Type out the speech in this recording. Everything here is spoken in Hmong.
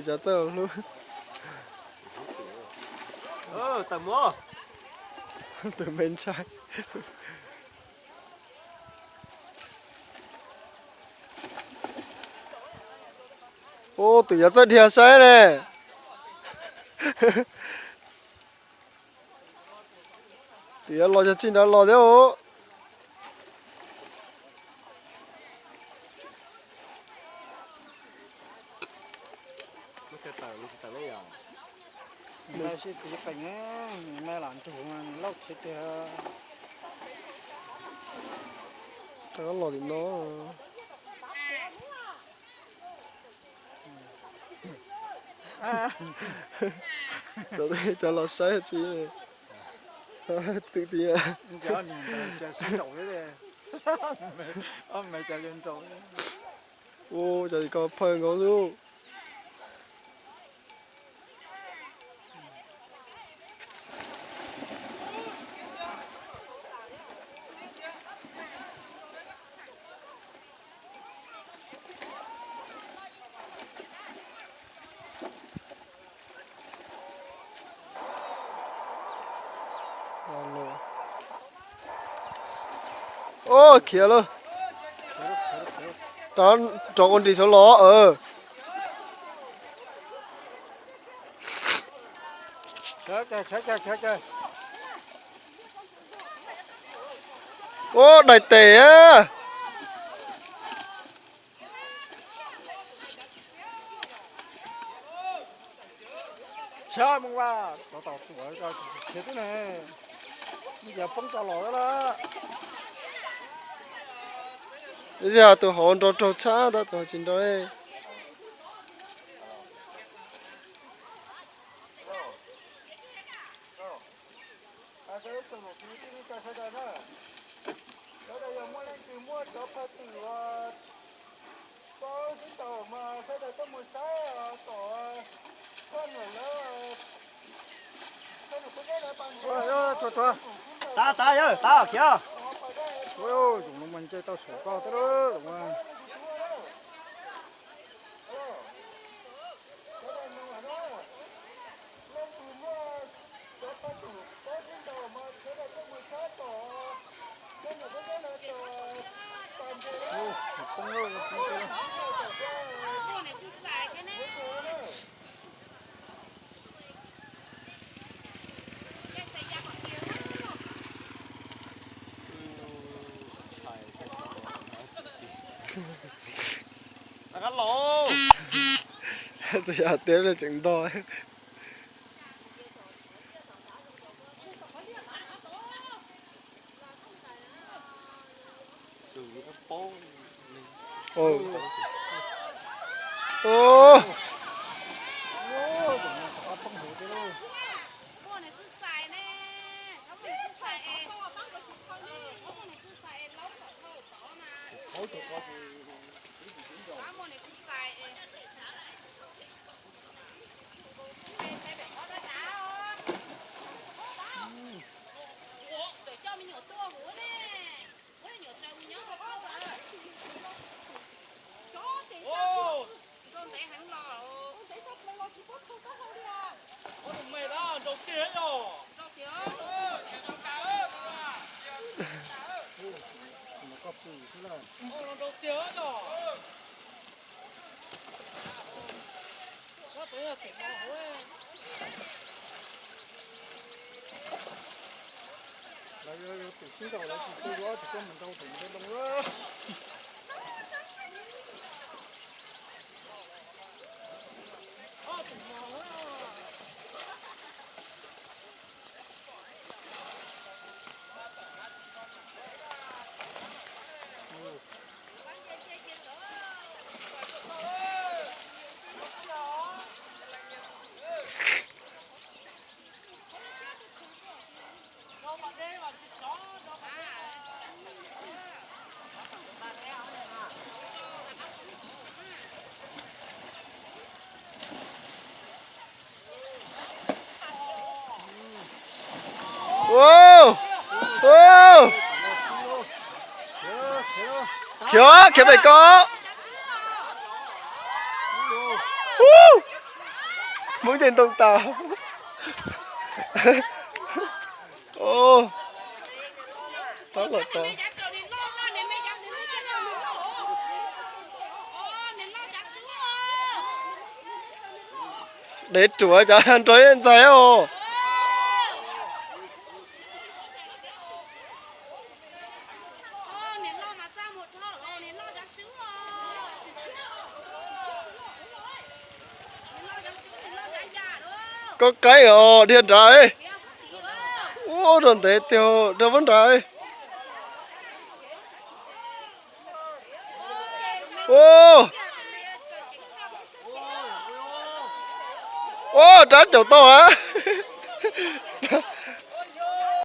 Cov txawj hlub. Tus me ntshai. Ub, tus yuav txawj dhia saib ne. Tus yuav los cog tsij nrad los thiab os. Rov los tim no. Cov los saib tsis twm tias. Ua cov ko phawj nkaus xwb. Ub, khiav lawm. Rov ua nrim saud los. Ub, daim tes. Sab mus a, tos tom tuam khiav twb ne, yog poob tau los lawm. Yog tus hauv nrau raug tshaj tab tus hauv tsis nrau. Sawv daws yog muaj leej twg muaj cov phaj twm uas paub tsis tau mas sawv daws tuaj mus saib tom koj niam lawv. Tav, tav, yawg, tav khiav. Ua, zoo no mas ntsej tau saum koj thiab lauj. Xav yam tias tseem ntog. Lawv yuav tus sib ntaus lawv tus twg los tus koj mus ntaus tus ntawd loo. Ua, ua, khiav, khiav pem ko. Ub. Hmoob nce ntoo tas. Rab los tau. Dev ruam cov nrog ntxais os. Koj qaib os, dhia nrad. Ua rau ntev tiag, dhia puag nrad. Ua, ua rab caum tau a.